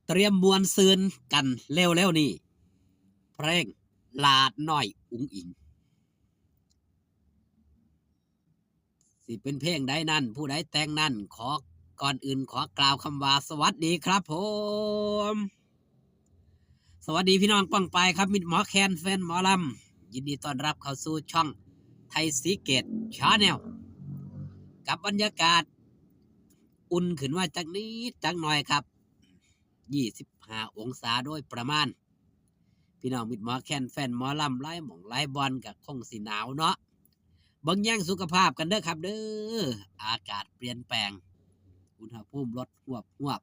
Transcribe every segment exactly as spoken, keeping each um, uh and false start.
เตรียมม่วนซื่นกันเร็วๆนี้ เพลงหลาดน้อยอุ๋งอิ๋ง สิเป็นเพลงใดนั้น ผู้ใดแต่งนั้น ขอ ก่อนอื่นขอกล่าวคำว่าสวัสดีครับผม สวัสดีพี่น้องป้องปายครับ มิตรหมอแคน แฟนหมอลำ ยินดีต้อนรับเข้าสู่ช่องไทยศรีเกต Channel กับบรรยากาศอุ่นขึ้นมาจักนิดจักหน่อยครับ ยี่สิบห้าองศาโดยประมาณ พี่น้องมิตรหมอแคน แฟนหมอลำ หลายหม่องหลายบ่อนก็คงสิหนาวเนาะ เบิ่งแยงสุขภาพกันเด้อครับเด้อ อากาศเปลี่ยนแปลง อุณหภูมิลดฮวบฮวบ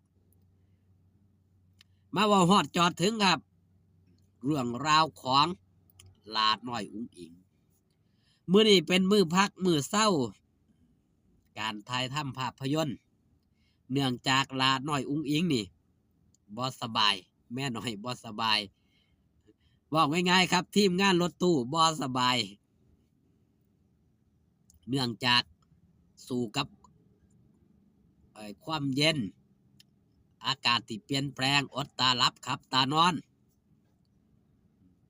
มาเว้าฮอดจอดถึงครับ เรื่องราวของหลาดน้อยอุ๋งอิ๋ง มื้อนี้เป็นมื้อพักมื้อเซา การถ่ายทำภาพยนตร์ เนื่องจากหลาดน้อยอุ๋งอิ๋งนี่บ่สบาย แม่น้อยบ่สบาย เว้าง่ายๆครับ ทีมงานรถตู้บ่สบาย เนื่องจากสู้กับ เอ่อ ความเย็น อากาศที่เปลี่ยนแปลง อดตาหลับขับตานอน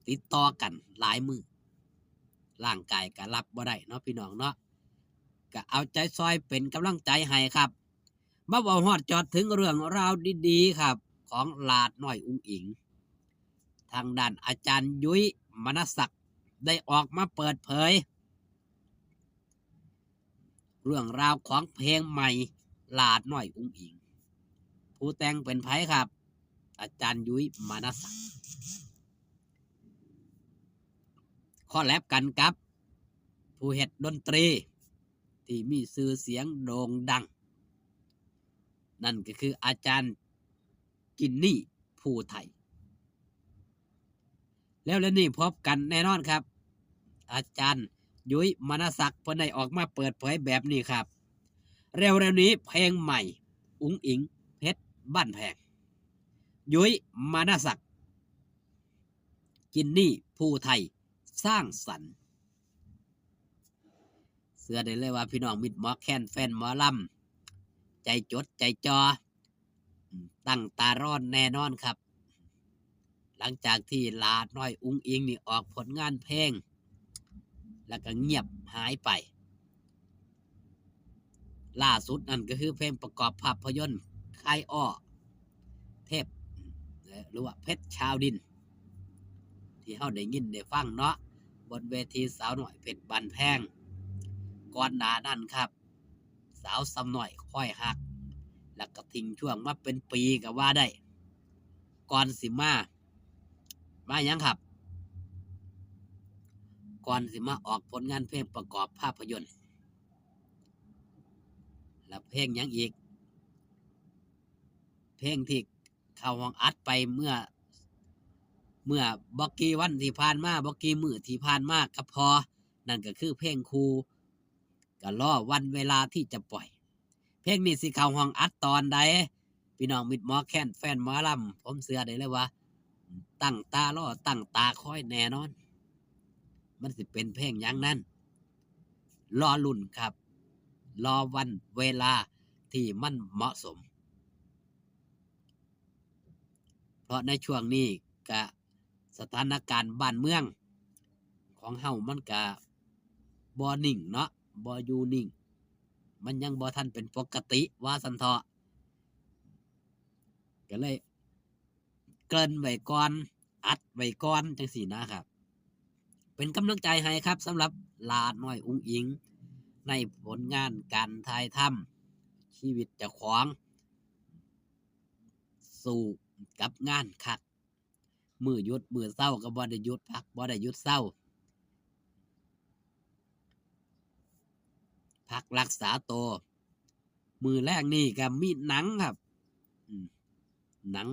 ติดต่อกันหลายมื้อ ร่างกายก็รับบ่ได้เนาะพี่น้องเนาะ ก็เอาใจซอยเป็นกำลังใจให้ครับ มาเว้าฮอดจอดถึงเรื่องราวดีๆครับ ของหลาดน้อยอุ๋งอิ๋ง ทางด้านอาจารย์ยุ้ย มนสักดิ์ ได้ออกมาเปิดเผย เรื่องราวของเพลงใหม่หลาดน้อยอุ๋งอิ๋ง ผู้แต่งเป็นไผครับ อาจารย์ยุ้ย มนสักดิ์ คอลแลบกันกับผู้เฮ็ดดนตรีที่มีชื่อเสียงโด่งดัง นั่นก็คืออาจารย์จินนี่ ภูไทย แล้วๆนี้พบกันแน่นอนครับ อาจารย์ยุ้ย มนสักดิ์ เพิ่นได้ออกมาเปิดเผยแบบนี้ครับ เร็วๆนี้เพลงใหม่อุ๋งอิ๋ง เพชรบ้านแพง ยุ้ย มนสักดิ์ จินนี่ ภูไทย สร้างสรรค์ เชื่อได้เลยว่าพี่น้องมิตรหมอแคน แฟนหมอลำ ใจจดใจจ่อ อืม ตั้งตารอแน่นอนครับ หลังจากที่หลาดน้อยอุ๋งอิ๋งนี่ออกผลงานเพลง แล้วก็เงียบหายไป ล่าสุดนั่นก็คือเพลงประกอบภาพยนตร์คายอ้อ เทพ หรือว่าเพชรชาวดิน ที่เฮาได้ยินได้ฟังเนาะ บนเวทีสาวน้อยเพชรบ้านแพง ก่อนหน้านั้นครับ สาวซ้ำน้อยคอยฮัก แล้วก็ทิ้งช่วงมาเป็นปีก็ว่าได้ ก่อนสิมา มาหยังครับ ก่อนสิมาออกผลงานเพลงประกอบภาพยนตร์ แล้วเพลงหยังอีก เพลงที่เข้าห้องอัดไปเมื่อ เมื่อบ่กี่วันที่ผ่านมา บ่กี่มื้อที่ผ่านมากับพ่อ นั่นก็คือเพลงคู่ ก็รอวันเวลาที่จะปล่อย เพลงนี้สิเข้าห้องอัดตอนใด พี่น้องมิตรหมอแคน แฟนหมอลำ ผมเชื่อได้เลยว่า ตั้งตารอ ตั้งตาคอยแน่นอน มันสิเป็นเพลงหยังนั้น รอลุ้นครับ รอวันเวลาที่มันเหมาะสม เพราะในช่วงนี้ก็สถานการณ์บ้านเมืองของเฮามันก็บ่นิ่งเนาะ บ่อยู่นิ่ง มันยังบ่ทันเป็นปกติว่าซั่นเถาะ ก็เลยเกริ่นไว้ก่อน อัดไว้ก่อนจั่งซี้นะครับ เป็นกำลังใจให้ครับ สำหรับหลาดน้อยอุ๋งอิ๋ง ในผลงานการถ่ายทำ ชีวิตเจ้าของ สู้กับงานคัก มื้อหยุดมื้อเซาก็บ่ได้หยุดพัก บ่ได้หยุดเซา พักรักษาตัว มื้อแลงนี่ก็มีหนังครับ อืม หนัง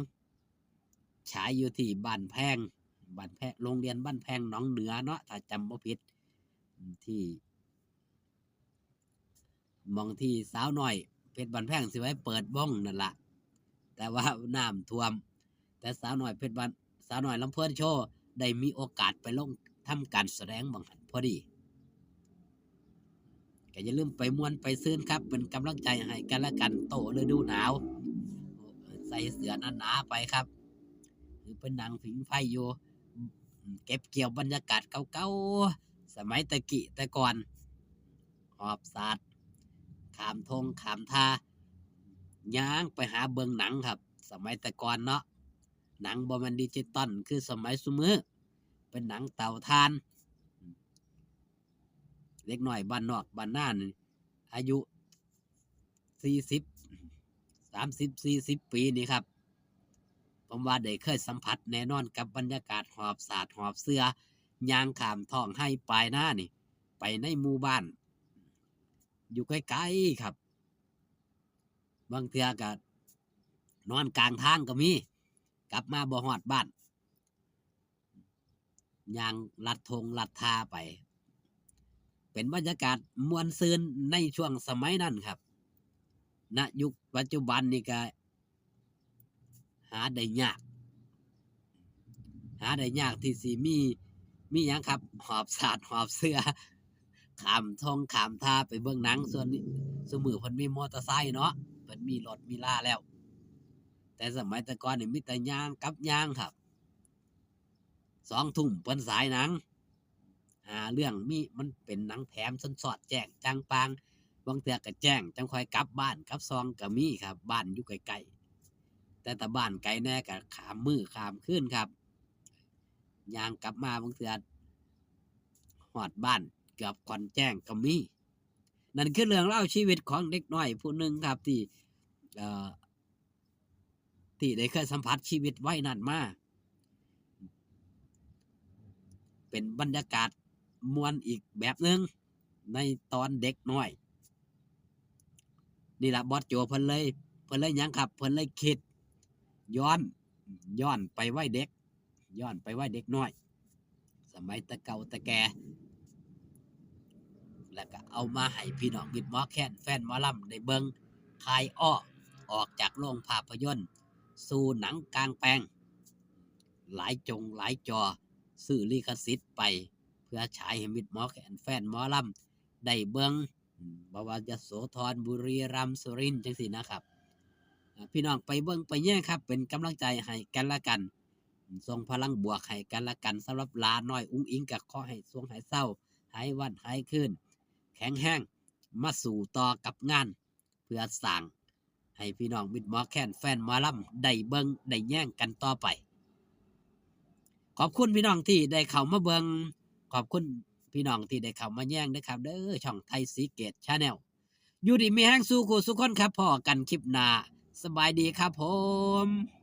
ฉายอยู่ที่บ้านแพง บ้านแพง โรงเรียนบ้านแพงหนองเหนือเนาะ ถ้าจำบ่ผิด อืม ที่ หม่องที่สาวน้อยเพชรบ้านแพงสิไว้เปิดวงนั่นล่ะ แต่ว่าน้ำท่วม แต่สาวน้อยเพชรบ้าน สาวน้อยลำเพลินโชว์ ได้มีโอกาสไปลงทำการแสดงหม่องหั้นพอดี ก็อย่าลืมไปม่วนไปซื่นครับ เป็นกำลังใจให้กันและกัน โต้ฤดูหนาว ใส่เสื้อหนาๆไปครับ คือเป็นหนังผิงไฟอยู่ อืม เก็บเกี่ยวบรรยากาศเก่าๆ สมัยแต่กี้แต่ก่อน หอบสาด ข้ามทงข้ามท่า ย่างไปหาเบิ่งหนังครับ สมัยแต่ก่อนเนาะ หนังบ่แม่นดิจิตอลคือสมัยซุมื้อ เป็นหนังเตาถ่าน เด็กน้อยบ้านนอกบ้านนานี่ อายุ สี่สิบ สามสิบ สี่สิบ ปีนี่ครับ ผมว่าได้เคยสัมผัสแน่นอนกับบรรยากาศหอบสาดหอบเสื้อ ย่างข้ามท้องไฮ่ปลายนานี่ ไปในหมู่บ้าน อยู่ไกลๆครับ บางเทื่อก็นอนกลางทางก็มี กลับมาบ่ฮอดบ้าน ย่างลัดทงลัดท่าไป เป็นบรรยากาศม่วนซื่นในช่วงสมัยนั้นครับ ณ ยุคปัจจุบันนี่ก็หาได้ยาก หาได้ยากที่สิมี มีหยังครับ หอบสาดหอบเสื้อ ข้ามทงข้ามท่าไปเบิ่งหนัง ส่วนนี้ ซุมื้อเพิ่นมีมอเตอร์ไซค์เนาะ เพิ่นมีรถมีลาแล้ว แต่สมัยแต่ก่อนนี่มีแต่ย่างกับย่างครับ สองทุ่มเพิ่นฉายหนัง หาเรื่องมี มันเป็นหนังแถม ซ้อนสอดแจ้งจ่างป่าง บางเทื่อก็แจ้งจั่งค่อยกลับบ้านกลับซองก็มีครับ บ้านอยู่ใกล้ๆ แต่ถ้าบ้านไกลแน่ก็ข้ามมื้อข้ามคืนครับ ย่างกลับมาบางเทื่อฮอดบ้านเกือบค่อนแจ้งก็มี นั่นคือเรื่องราวชีวิตของเด็กน้อยผู้หนึ่งครับ ที่ เอ่อ ที่ได้เคยสัมผัสชีวิตวัยนั้นมา เป็นบรรยากาศม่วนอีกแบบหนึ่งในตอนเด็กน้อย นี่ล่ะบอสโจเพิ่นเลย เพิ่นเลยหยังครับ เพิ่นเลยคิดย้อน ย้อนไปวัยเด็ก ย้อนไปวัยเด็กน้อย สมัยแต่เก่าแต่แก่ แล้วก็เอามาให้พี่น้องมิตรหมอแคนแฟนหมอลำได้เบิ่ง คายอ้อ ออกจากโรงภาพยนตร์ สู่หนังกลางแปลง หลายจงหลายจอ ซื้อลิขสิทธิ์ไป เพื่อฉายให้มิตรหมอแคนแฟนหมอลำได้เบิ่ง อืม บ่ว่ายโสธร บุรีรัมย์ สุรินทร์ จั่งซี้นะครับ อ่า พี่น้องไปเบิ่งไปแยงครับ เป็นกำลังใจให้กันและกัน ส่งพลังบวกให้กันและกัน สำหรับหลาน้อยอุ๋งอิ๋งก็ขอให้ส่วงหายเซา หายวันหายคืน แข็งแรง มาสู่ต่อกับงาน เพื่อสร้างให้พี่น้องมิตรหมอแคนแฟนหมอลำได้เบิ่งได้แยงกันต่อไป ขอบคุณพี่น้องที่ได้เข้ามาเบิ่ง ขอบคุณพี่น้องที่ได้เข้ามาแยงเด้อครับเด้อ ช่องไทยศรีเกต Channel อยู่ดีมีแฮงสู่คู่สู่คนครับ พ้อกันคลิปหน้า สบายดีครับผม